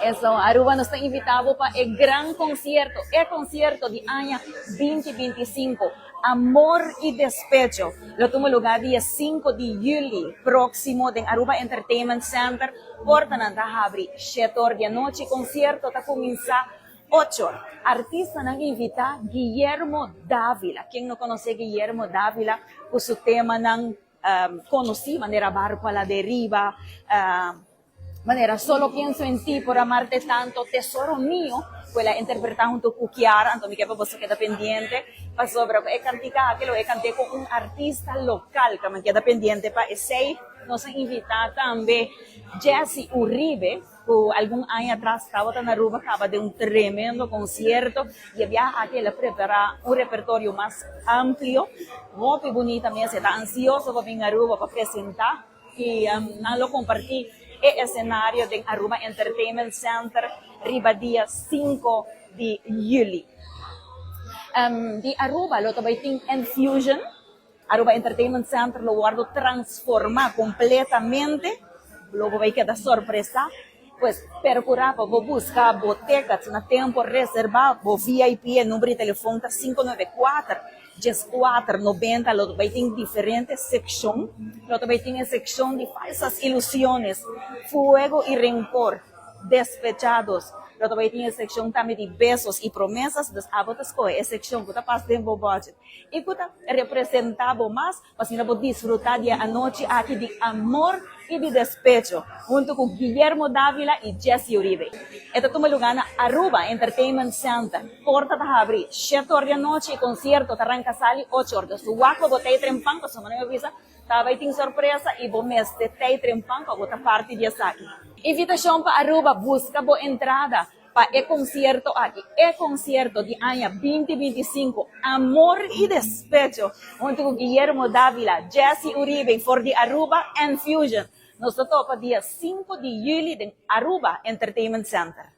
Eso, Aruba nos ta invita bo pa e gran concierto, e concierto di aña 2025, Amor y Despecho. Lo tuma lugar dia 5 di juli proximo den Aruba Entertainment Center. Portanan ta habri 7 or di anochi, concierto ta cuminsa 8 or. Artistanan invita Guillermo Davila. Ken no conoce Guillermo Davila cu su temanan conoci manera Barco a la Deriva, manera Solo pienso en ti por amarte tanto, Tesoro mío, cu el a interpreta hunto cu Kiara, anto mi ke pa boso keda pendiente pasobra cu e cantica aki lo e cante cu un artista local, cu mi keda pendiente pa esey. Nos a invita tambe Jessy Uribe, cu algun aña atras tabata na Aruba caba den un tremendo concierto y e biaha aki el a prepara un repertorio mas amplio, hopi bunita mes, e ta ansioso pa bin Aruba pa presenta y nan lo comparti e escenario den Aruba Entertainment Center riba dia 5 di juli. Di Aruba lo ta bay tin Enfusion. Aruba Entertainment Center lo wordo transforma completamente, lo bo bay keda sorpresa, pues percura pa bo busca bo tickets na tempo, reserva bo VIP, e number di telefon ta 594 14 90, lo bay tin diferente seccion, lo ta bay tin e seccion di falsas ilusiones, fuego y rencor, despechados, lo ta bay tin e seccion tambe di besos y promesas, dus abo ta scoge e seccion cu ta pas den bo budget. I ku ta representá bo mas pa asina bo disfrutá di e anochi aki di amor i di despecho huntu ku Guillermo Davila i Jessy Uribe. E ta tuma lugá na Aruba Entertainment Center. Porta ta habri shete or di anochi i konsierto ta ranka sali ocho or. Dus wak pa bo tei trempan pasobra mi a bisa ta bai tin sorpresa i bo mester tei trempan pa bo ta parti di esaki. Invitashon pa Aruba, buska bo entrada! Pa e konsierto aki, e konsierto di aña 2025, Amor y Despecho, hunto ku Guillermo Davila, Jessy Uribe for di Aruba and Fusion. Nos ta topa dia 5 di juli den Aruba Entertainment Center.